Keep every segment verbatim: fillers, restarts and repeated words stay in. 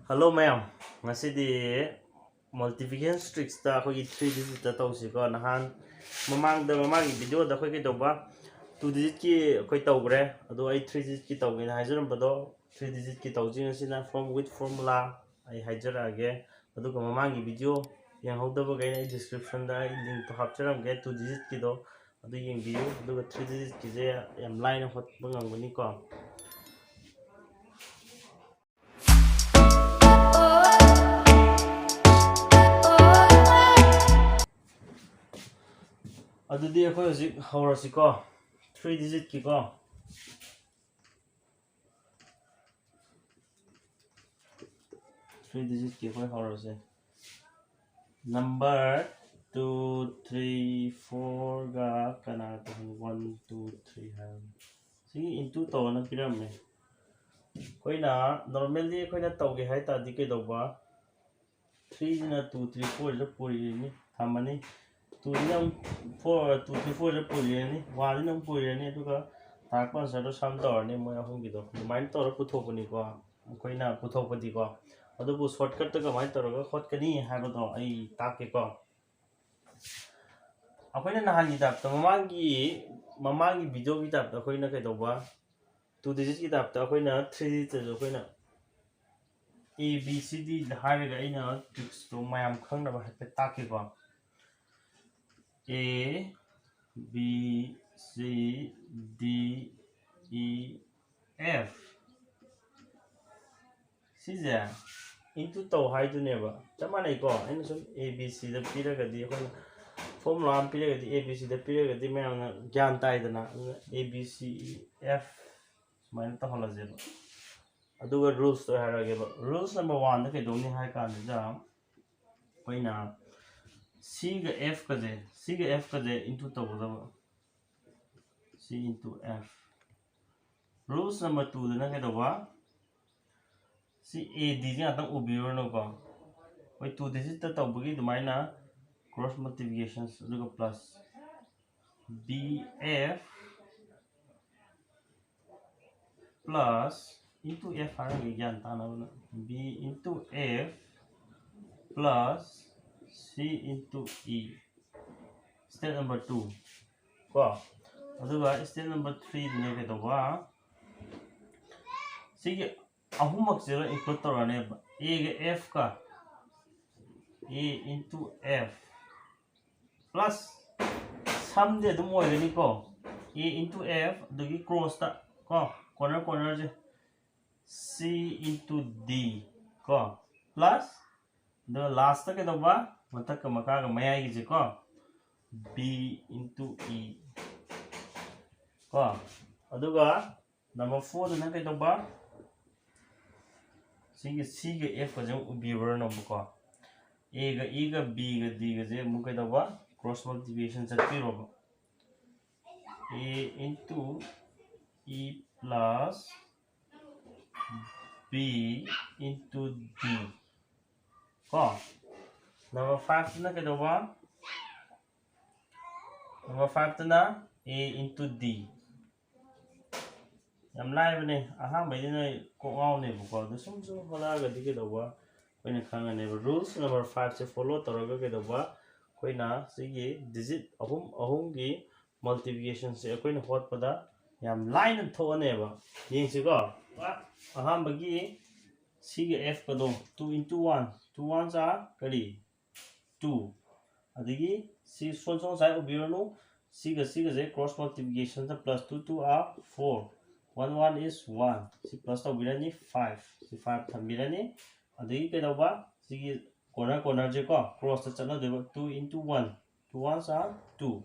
Hello ꯃꯌꯥꯝ, ꯉꯁꯤꯗꯤ multiplication tricks ꯇ ꯑꯩꯈꯣꯏꯒꯤ three digit ꯇ ꯇꯧꯁꯤꯀꯣ꯫ ꯅꯍꯥꯟ ꯃꯃꯥꯡꯗ, ꯃꯃꯥꯡꯒꯤ video ꯗ ꯑꯩꯈꯣꯏ ꯀꯩꯗꯧꯕ, two digit ꯀꯤ ꯑꯩꯈꯣꯏ ꯇꯧꯈ꯭ꯔꯦ, ꯑꯗꯣ ꯑꯩ three digit ꯀꯤ ꯇꯧꯒꯦꯅ ꯍꯥꯏꯖꯔꯝꯕꯗꯣ, three digit ꯀꯤ ꯇꯧꯁꯤ ꯉꯁꯤꯅ, form with formula ꯑꯩ ꯍꯥꯏꯖꯔꯛꯑꯒꯦ꯫ ꯑꯗꯨꯒ ꯃꯃꯥꯡꯒꯤ video ꯌꯦꯡꯍꯧꯗꯕꯈꯩꯅ ꯑꯩ description ꯗ ꯑꯩ link ꯇꯣ ꯍꯥꯞꯆꯔꯝꯒꯦ, two digit ꯀꯤꯗꯣ, ꯑꯗꯨ ꯌꯦꯡꯕꯤꯌꯨ꯫ ꯑꯗꯨꯒ three digit ꯀꯤꯁꯦ ꯌꯥꯝ ꯂꯥꯏꯅ ꯍꯣꯠꯄ ꯉꯝꯒꯅꯤꯀꯣ꯫ ꯑꯗꯨꯗꯤ ꯑꯩꯈꯣꯏ ꯍꯧꯖꯤꯛ ꯍꯧꯔꯁꯤꯀꯣ, three digit ꯀꯤꯀꯣ꯫ Three digit ꯀꯤ ꯑꯩꯈꯣꯏ ꯍꯧꯔꯁꯦ꯫ Number two, three, four ꯒ ꯀꯅꯥ ꯇꯧꯍꯟ-, one, two, three ꯍꯥꯏꯔꯒ ꯁꯤꯒꯤ into ꯇꯧꯑꯣꯅ ꯄꯤꯔꯝꯃꯦ꯫ ꯑꯩꯈꯣꯏꯅ normally ꯑꯩꯈꯣꯏꯅ ꯇꯧꯒꯦ ꯍꯥꯏ ꯇꯥꯔꯗꯤ ꯀꯩꯗꯧꯕ, three ꯁꯤꯅ two, three, four ꯁꯤꯗ ꯄꯨꯔꯤꯅꯤ, ꯊꯝꯃꯅꯤ꯫ Two ꯁꯤꯅ ꯑꯃꯨꯛ four, two, three, four ꯁꯤꯗ ꯄꯨꯔꯤꯔꯅꯤ, one ꯁꯤꯅ ꯑꯃꯨꯛ ꯄꯨꯔꯤꯔꯅꯤ, ꯑꯗꯨꯒ ꯇꯥꯔꯛꯄ answer ꯗꯣ sum ꯇꯧꯔꯅꯤ ꯃꯣꯏ ꯑꯍꯨꯝꯒꯤꯗꯣ꯫ ꯑꯗꯨꯃꯥꯏꯅ ꯇꯧꯔ ꯄꯨꯊꯣꯛꯄꯅꯤꯀꯣ ꯑꯩꯈꯣꯏꯅ ꯄꯨꯊꯣꯛꯄꯗꯤꯀꯣ꯫ ꯑꯗꯨꯕꯨ shortcut ꯇ ꯀꯃꯥꯏꯅ ꯇꯧꯔꯒ ꯍꯣꯠꯀꯅꯤ ꯍꯥꯏꯕꯗꯣ ꯑꯩ ꯇꯥꯛꯀꯦꯀꯣ꯫ ꯑꯩꯈꯣꯏꯅ ꯅꯍꯥꯟꯒꯤ type ꯇ, ꯃꯃꯥꯡꯒꯤ, ꯃꯃꯥꯡꯒꯤ video ꯒꯤ type ꯇ ꯑꯩꯈꯣꯏꯅ ꯀꯩꯗꯧꯕ, two digit ꯀꯤ type ꯇ ꯑꯩꯈꯣꯏꯅ three digit ꯇꯁꯨ ꯑꯩꯈꯣꯏꯅ A B C D ꯍꯥꯏꯔꯒ ꯑꯩꯅ tricks ꯇꯣ ꯃꯌꯥꯝ ꯈꯪꯅꯕ ꯍꯥꯏꯐꯦꯠ ꯇꯥꯛꯀꯦꯀꯣ꯫ A, B, C, D, E, F꯫ ꯁꯤꯁꯦ into ꯇꯧ ꯍꯥꯏꯗꯨꯅꯦꯕ꯫ ꯆꯞ ꯃꯥꯟꯅꯩꯀꯣ? ꯑꯩꯅ ꯁꯨꯝ A B C ꯗ ꯄꯤꯔꯒꯗꯤ, ꯑꯩꯈꯣꯏꯅ formula ꯑꯃ ꯄꯤꯔꯒꯗꯤ, A B C ꯗ ꯄꯤꯔꯒꯗꯤ ꯃꯌꯥꯝꯅ ꯒ꯭ꯌꯥꯟ ꯇꯥꯏꯗꯅ꯫ ꯑꯗꯨꯅ A B C E F ꯁꯨꯃꯥꯏꯅ ꯇꯧꯍꯜꯂꯁꯦꯕ꯫ ꯑꯗꯨꯒ rules ꯇꯣ ꯍꯥꯏꯔꯛꯑꯒꯦꯕ꯫ Rules number one ꯗ ꯀꯩꯗꯧꯅꯤ ꯍꯥꯏ ꯀꯥꯟꯁꯤꯗ, ꯑꯩꯈꯣꯏꯅ C ꯒ F ꯀꯁꯦ, C ꯒ F ꯀꯁꯦ into ꯇꯧꯒꯗꯕ꯫ C into F꯫ Rules number two ꯗꯅ ꯀꯩꯗꯧꯕ? ꯁꯤ A D ꯁꯤ ꯉꯥꯛꯇꯪ ꯎꯕꯤꯔꯨꯔꯅꯨꯀꯣ꯫ ꯑꯩꯈꯣꯏ two digit ꯇ ꯇꯧꯕꯒꯤ ꯑꯗꯨꯃꯥꯏꯅ cross multiplications, ꯑꯗꯨꯒ plus B F plus into F ꯍꯥꯏꯔꯒ ꯒ꯭ꯌꯥꯟ ꯇꯥꯅꯕꯅ, B into F plus C into E, step number two ꯀꯣ꯫ ꯑꯗꯨꯒ step number three ꯗꯨꯅ ꯀꯩꯗꯧꯕ? ꯁꯤꯒꯤ ꯑꯍꯨꯝꯃꯛꯁꯤꯗ include ꯇꯧꯔꯅꯦꯕ, A ꯒ F ꯀ, A into F plus sum ꯗꯤ ꯑꯗꯨꯝ ꯑꯣꯏꯒꯅꯤꯀꯣ, A into F ꯑꯗꯨꯒꯤ cross ꯇ ꯀꯣ, corner corner ꯁꯦ C into D ꯀꯣ, plus ꯑꯗꯨꯒ last ꯇ ꯀꯩꯗꯧꯕ? ꯃꯊꯛꯀ ꯃꯈꯥꯒ ꯃꯌꯥꯏꯒꯤꯁꯦ ꯀꯣ, B into E ꯀꯣ꯫ ꯑꯗꯨꯒ number four ꯗꯨꯅ ꯀꯩꯗꯧꯕ? ꯁꯤꯒꯤ C ꯒ F ꯀꯁꯦ ꯑꯃꯨꯛ ꯎꯕꯤꯔꯨꯔꯅꯣꯕꯀꯣ꯫ A ꯒ E ꯒ, B ꯒ D ꯒꯁꯦ ꯑꯃꯨꯛ ꯀꯩꯗꯧꯕ? Cross multiplication ꯆꯠꯄꯤꯔꯣꯕ꯫ A into E plus B into D ꯀꯣ꯫ Number five ꯇꯨꯅ ꯀꯩꯗꯧꯕ? Number five ꯇꯨꯅ A into D꯫ ꯌꯥꯝ ꯂꯥꯏꯕꯅꯦ, ꯑꯍꯥꯟꯕꯩꯗꯤ ꯅꯣꯏ ꯀꯣꯛ ꯉꯥꯎꯅꯦꯕꯀꯣ, ꯑꯗꯣ ꯁꯨꯝ ꯁꯨꯝ ꯍꯣꯠꯅꯔꯒꯗꯤ ꯀꯩꯗꯧꯕ ꯑꯩꯈꯣꯏꯅ ꯈꯪꯉꯅꯦꯕ꯫ Rules number five ꯁꯦ follow ꯇꯧꯔꯒ ꯀꯩꯗꯧꯕ, ꯑꯩꯈꯣꯏꯅ ꯁꯤꯒꯤ digit ꯑꯍꯨꯝ ꯑꯍꯨꯝꯒꯤ multiplication ꯁꯦ ꯑꯩꯈꯣꯏꯅ ꯍꯣꯠꯄꯗ ꯌꯥꯝ ꯂꯥꯏꯅ ꯊꯣꯛꯑꯅꯦꯕ꯫ ꯌꯦꯡꯁꯤꯀꯣ, ꯑꯍꯥꯟꯕꯒꯤ C ꯒ F ꯀꯗꯣ, two into one, two ones are ꯀꯔꯤ? Two꯫ ꯑꯗꯒꯤ ꯁꯤ ꯁꯣꯟ ꯁꯣꯟ ꯁꯥꯏ ꯎꯕꯤꯔꯅꯨ, ꯁꯤꯒ ꯁꯤꯒꯁꯦ cross multiplication the plus two two are four, one one is one, ꯁꯤ plus ꯇꯧꯕꯤꯔꯅꯤ, five, ꯁꯤ five ꯊꯝꯕꯤꯔꯅꯤ꯫ ꯑꯗꯒꯤ ꯀꯩꯗꯧꯕ? ꯁꯤꯒꯤ corner corner ꯁꯦ ꯀꯣ, cross ꯇ ꯆꯠꯅꯗꯣꯏꯕ, two into one, two ones are two,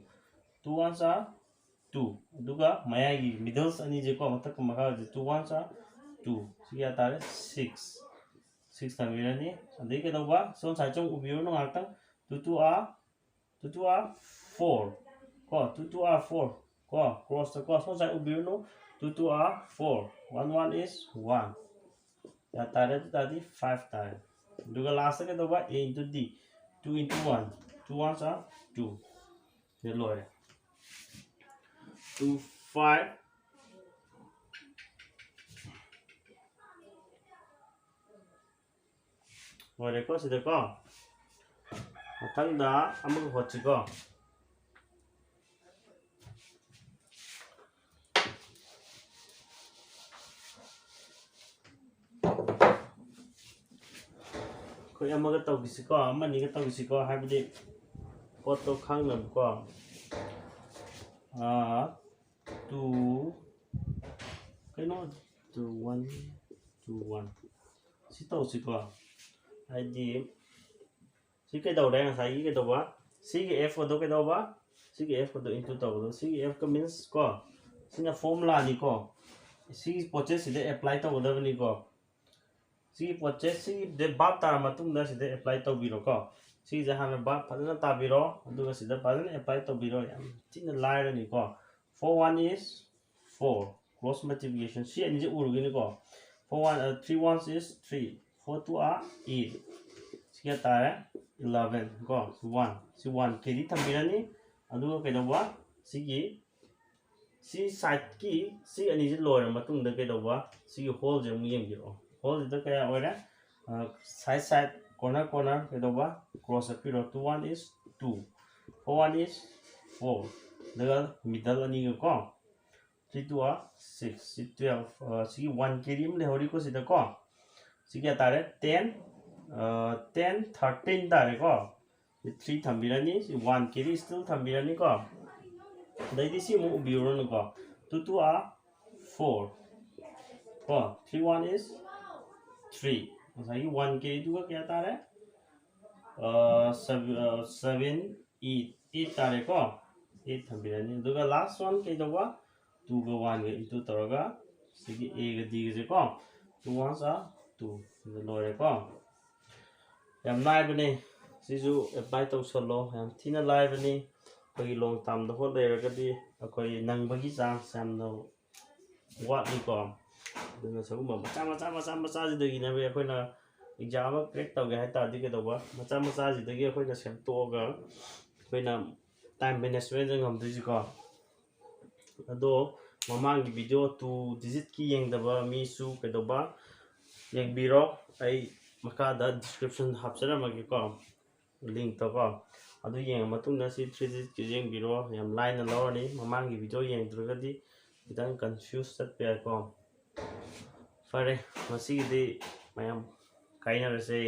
two ones are two꯫ ꯑꯗꯨꯒ ꯃꯌꯥꯏꯒꯤ middles ꯑꯅꯤꯁꯦ ꯀꯣ, ꯃꯊꯛꯀ ꯃꯈꯥꯒꯁꯦ, two ones are two, ꯁꯤ ꯀꯌꯥ ꯇꯥꯔꯦ? Six꯫ Six ꯊꯝꯕꯤꯔꯅꯤ꯫ ꯑꯗꯒꯤ ꯀꯩꯗꯧꯕ? ꯁꯣꯝ side ꯁꯦ ꯑꯃꯨꯛ ꯎꯕꯤꯔꯨꯅꯨ ꯉꯥꯏꯍꯥꯛꯇꯪ꯫ Two two are, two two are four ꯀꯣ, two two are four ꯀꯣ, cross ꯇ ꯀꯣ, ꯁꯣꯝ side ꯎꯕꯤꯔꯨꯅꯨ꯫ Two two are four, one one is one꯫ ꯀꯌꯥ ꯇꯥꯔꯦ? ꯑꯗꯨ ꯇꯥꯔꯗꯤ five ꯇꯥꯔꯦ꯫ ꯑꯗꯨꯒ last ꯇ ꯀꯩꯗꯧꯕ? A into D, two into one, two ones are two꯫ ꯁꯤꯗ ꯂꯣꯏꯔꯦ꯫ Two five, ꯂꯣꯏꯔꯦꯀꯣ ꯁꯤꯗꯀꯣ꯫ ꯃꯊꯪꯗ ꯑꯃꯒ ꯍꯣꯠꯁꯤꯀꯣ꯫ ꯑꯩꯈꯣꯏ ꯑꯃꯒ ꯇꯧꯈꯤꯁꯤꯀꯣ, ꯑꯃ ꯑꯅꯤꯒ ꯇꯧꯈꯤꯁꯤꯀꯣ, ꯍꯥꯏꯕꯗꯤ ꯄꯣꯠꯇꯣ ꯈꯪꯅꯕꯀꯣ꯫ ꯑꯥ, two, ꯀꯩꯅꯣ, two one, two one, ꯁꯤ ꯇꯧꯁꯤꯀꯣ꯫ ꯍꯥꯏꯗꯤ ꯁꯤ ꯀꯩꯗꯧꯔꯦ? ꯉꯁꯥꯏꯒꯤ ꯀꯩꯗꯧꯕ? ꯁꯤꯒꯤ F ꯑꯗꯣ ꯀꯩꯗꯧꯕ? ꯁꯤꯒꯤ F ꯑꯗꯣ into ꯇꯧꯕꯗꯣ, ꯁꯤꯒꯤ F ꯀ means ꯀꯣ, ꯁꯤꯅ formula ꯅꯤꯀꯣ꯫ ꯁꯤꯒꯤ ꯄꯣꯠꯁꯦ ꯁꯤꯗ apply ꯇꯧꯒꯗꯕꯅꯤꯀꯣ꯫ ꯁꯤꯒꯤ ꯄꯣꯠꯁꯦ ꯁꯤꯒꯤ verb ꯇꯥꯔ ꯃꯇꯨꯡꯗ ꯁꯤꯗ apply ꯇꯧꯕꯤꯔꯣꯀꯣ꯫ ꯁꯤꯁꯦ ꯍꯥꯟꯅ verb ꯐꯖꯅ ꯇꯥꯕꯤꯔꯣ, ꯑꯗꯨꯒ ꯁꯤꯗ ꯐꯖꯅ apply ꯇꯧꯕꯤꯔꯣ, ꯌꯥꯝ ꯊꯤꯅ ꯂꯥꯏꯔꯅꯤꯀꯣ꯫ Four one is four, cross multiplication, ꯁꯤ ꯑꯅꯤꯁꯦ ꯎꯔꯨꯒꯅꯤꯀꯣ꯫ Four one, uh, three ones is three, four two are eight, ꯁꯤ ꯀꯌꯥ ꯇꯥꯔꯦ? Eleven ꯀꯣ꯫ ꯁꯤ one, ꯁꯤ one carry ꯊꯝꯕꯤꯔꯅꯤ꯫ ꯑꯗꯨꯒ ꯀꯩꯗꯧꯕ? ꯁꯤꯒꯤ ꯁꯤ sideꯀꯤ ꯁꯤ ꯑꯅꯤꯁꯤ ꯂꯣꯏꯔ ꯃꯇꯨꯡꯗ ꯀꯩꯗꯧꯕ? ꯁꯤꯒꯤ holeꯁꯦ ꯑꯃꯨꯛ ꯌꯦꯡꯕꯤꯔꯛꯑꯣ꯫ Holeꯁꯤꯗ ꯀꯌꯥ ꯑꯣꯏꯔꯦ? Side side, corner corner ꯀꯩꯗꯧꯕ? Cross ꯆꯠꯄꯤꯔꯣ꯫ Two one is two, four one is four, ꯑꯗꯨꯒ middle ꯑꯅꯤꯒ ꯀꯣ꯫ Three two are six, ꯁꯤ twelve꯫ ꯁꯤꯒꯤ one carry ꯑꯃ ꯂꯩꯍꯧꯔꯤꯀꯣ ꯁꯤꯗꯀꯣ꯫ ꯁꯤ ꯀꯌꯥ ꯇꯥꯔꯦ? Ten, ten, thirteen ꯇꯥꯔꯦꯀꯣ꯫ ꯁꯤ three ꯊꯝꯕꯤꯔꯅꯤ, ꯁꯤ one carry still ꯊꯝꯕꯤꯔꯅꯤꯀꯣ꯫ ꯑꯗꯩꯗꯤ ꯁꯤ ꯑꯃꯨꯛ ꯎꯕꯤꯔꯨꯔꯅꯨꯀꯣ꯫ Two two are four ꯀꯣ꯫ Three one is three꯫ ꯉꯁꯥꯏꯒꯤ one carryꯗꯨꯒ ꯀꯌꯥ ꯇꯥꯔꯦ? Seven, eight, eight ꯇꯥꯔꯦꯀꯣ꯫ Eight ꯊꯝꯕꯤꯔꯅꯤ꯫ ꯑꯗꯨꯒ last one ꯀꯩꯗꯧꯕ? Twoꯒ oneꯒ into ꯇꯧꯔꯒ ꯁꯤꯒꯤ Aꯒ Dꯒꯁꯦꯀꯣ, two ones are two, ꯑꯗꯨ ꯂꯣꯏꯔꯦꯀꯣ꯫ ꯌꯥꯝ ꯂꯥꯏꯕꯅꯦ, ꯁꯤꯁꯨ apply ꯇꯧꯁꯜꯂꯣ, ꯌꯥꯝ ꯊꯤꯅ ꯂꯥꯏꯕꯅꯤ꯫ ꯑꯩꯈꯣꯏꯒꯤ long termꯗ ꯍꯣꯠ ꯂꯩꯔꯒꯗꯤ ꯑꯩꯈꯣꯏ ꯅꯪꯕꯒꯤ chance ꯌꯥꯝꯅ ꯋꯥꯠꯂꯤꯀꯣ꯫ ꯑꯗꯨꯅ ꯁꯤꯒꯨꯝꯕ ꯃꯆꯥ ꯃꯆꯥ ꯃꯆꯥ ꯃꯆꯥꯁꯤꯗꯒꯤꯅꯦꯕ ꯑꯩꯈꯣꯏꯅ exam ꯑꯃ crack ꯇꯧꯒꯦ ꯍꯥꯏ ꯇꯥꯔꯗꯤ ꯀꯩꯗꯧꯕ, ꯃꯆꯥ ꯃꯆꯥꯁꯤꯗꯒꯤ ꯑꯩꯈꯣꯏꯅ ꯁꯦꯝꯗꯣꯛꯑꯒ ꯑꯩꯈꯣꯏꯅ time managementꯁꯦ ꯉꯝꯗꯣꯏꯁꯤꯀꯣ꯫ ꯑꯗꯣ ꯃꯃꯥꯡꯒꯤ video two digitꯀꯤ ꯌꯦꯡꯗꯕ ꯃꯤꯁꯨ ꯀꯩꯗꯧꯕ, ꯌꯦꯡꯕꯤꯔꯣ꯫ ꯑꯩ ꯃꯈꯥꯗ description ꯍꯥꯞꯆꯔꯝꯃꯒꯦꯀꯣ, ꯂꯤꯡꯇꯣꯀꯣ꯫ ꯑꯗꯨ ꯌꯦꯡꯉ ꯃꯇꯨꯡꯗ ꯁꯤ ꯊ꯭ꯔꯤ ꯗꯤꯖꯤꯠꯀꯤꯁꯨ ꯌꯦꯡꯕꯤꯔꯣ, ꯌꯥꯝ ꯂꯥꯏꯅ ꯂꯧꯔꯅꯤ꯫ ꯃꯃꯥꯡꯒꯤ ꯚꯤꯗꯤꯑꯣ ꯌꯦꯡꯗ꯭ꯔꯒꯗꯤ ꯈꯤꯇꯪ ꯀꯟꯐ꯭ꯌꯨꯁ ꯆꯠꯄ ꯌꯥꯏꯀꯣ꯫ ꯐꯔꯦ, ꯉꯁꯤꯒꯤꯗꯤ ꯃꯌꯥꯝ ꯀꯥꯏꯅꯔꯁꯦ꯫